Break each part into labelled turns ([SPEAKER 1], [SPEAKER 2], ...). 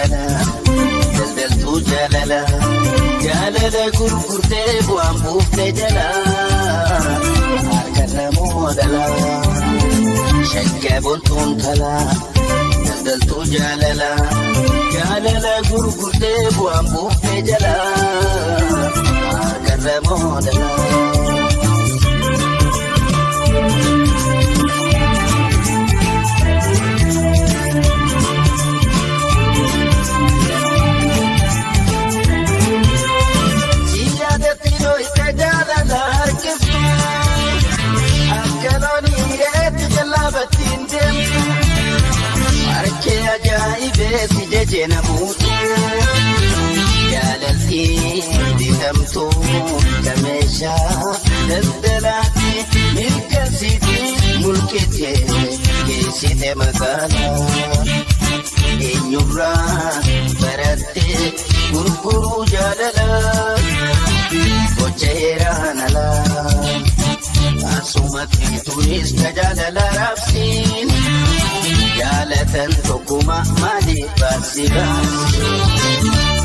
[SPEAKER 1] tala, daldaltuu jaalala, jaalala gurgurtee bu'aan buuftee jala, harkarra moodala. Shaggaa boontuun tala, daldaltuu jaalala, jaalala gurgurtee bu'aan buuftee jala, harkarra moodala. Harkee ajaa'ibee si jeje namuutu jaalaltiin bitamtuu kameeshaa daldalaatti mirkansiiti mul'ite geessite magaalaa eenyurraa barattee gurguruu jaalala gocha heeraan alaa. Asumatti tunis jaalala raabsiin jaalatan tokkuma malee baasi baasi.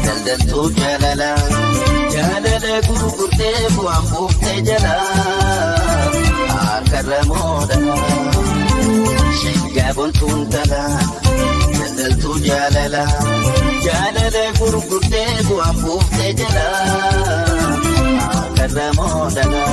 [SPEAKER 1] Daldaltuu jaalala, jaalala gurgurtee bu'aan buuftee jala, harkarra moodala. Shaggaa boontuun tala, daldaltuu jaalala, jaalala gurgurtee bu'aan buuftee jala, harkarra moodala.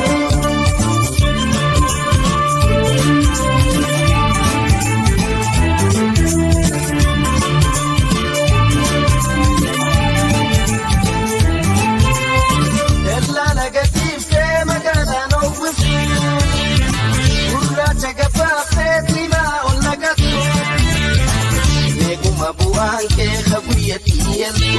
[SPEAKER 1] Bu'aan kee guyyatti yeeltu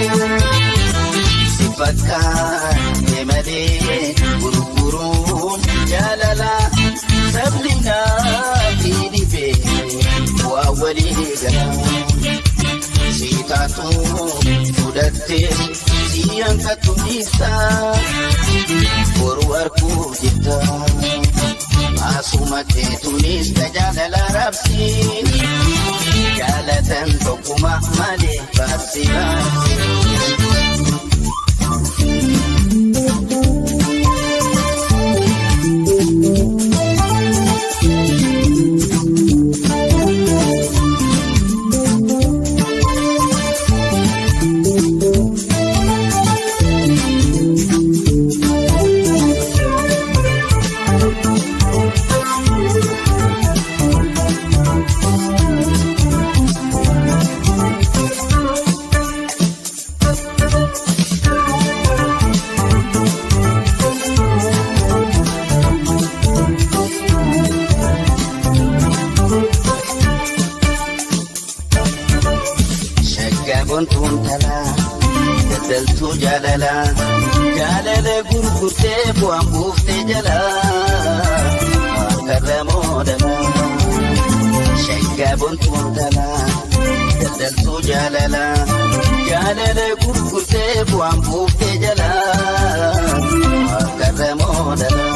[SPEAKER 1] si fakkaate malee gurguruun jaalala sabni naaf dhibee bu'aa walii gala. Si taatu fudhattee si hanqatu dhiista boru arguuf jirta. Asumatti tunis jaalala raabsiin jaalatan tokkuma malee baasi baasi. Boontuun tala, daldaltuu jaalala, jaalala gurgurtee bu'aan buuftee jala, harkarra moodala. Shaggaa boontuun tala, daldaltuu jaalala, jaalala gurgurtee bu'aan buuftee jala, harkarra moodala.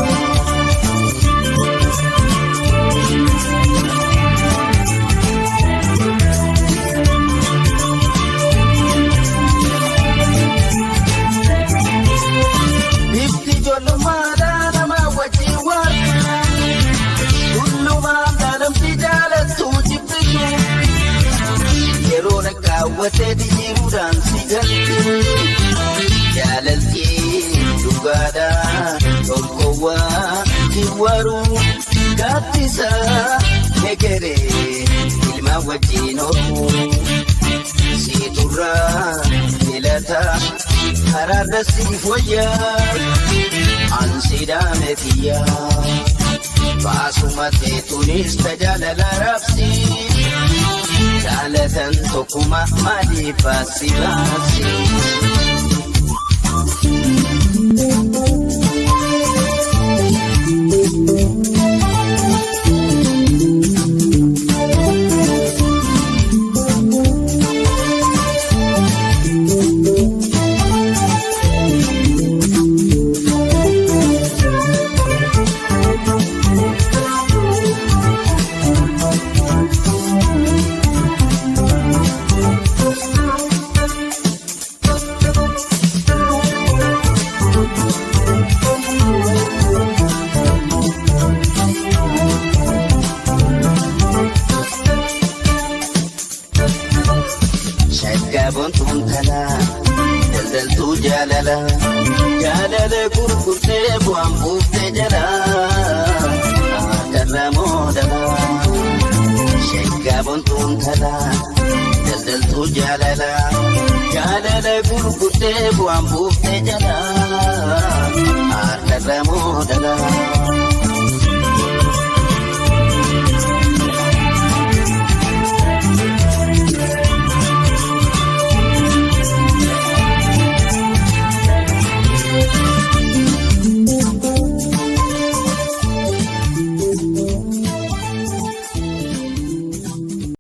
[SPEAKER 1] Ijoollummaadhaan nama wajjin waartu, tullumaan dhalamti jaalattu jibbitu. Yeroo lakkaawwatee jijjiiruudhaan si galti. Jaalalti dhugaadhaa tokkowwaa kiwwaruu gaaddisa egeree ilmaan wajjin ooluu. Siiturraa filata karaarra siif wayyaa ansiidhaame kiyyaa. Baasuma teetuunis tajaajila raabsi. Jaalatan tokkuma maaliif baasi baasi. Shaggaboontuun talaa daldaltuu jaalala jaalala gurgurtee bu'aan buuftee jala akarra moodala. Shaggaboontuun talaa daldaltuu jaalala jaalala gurgurtee bu'aan buuftee jala.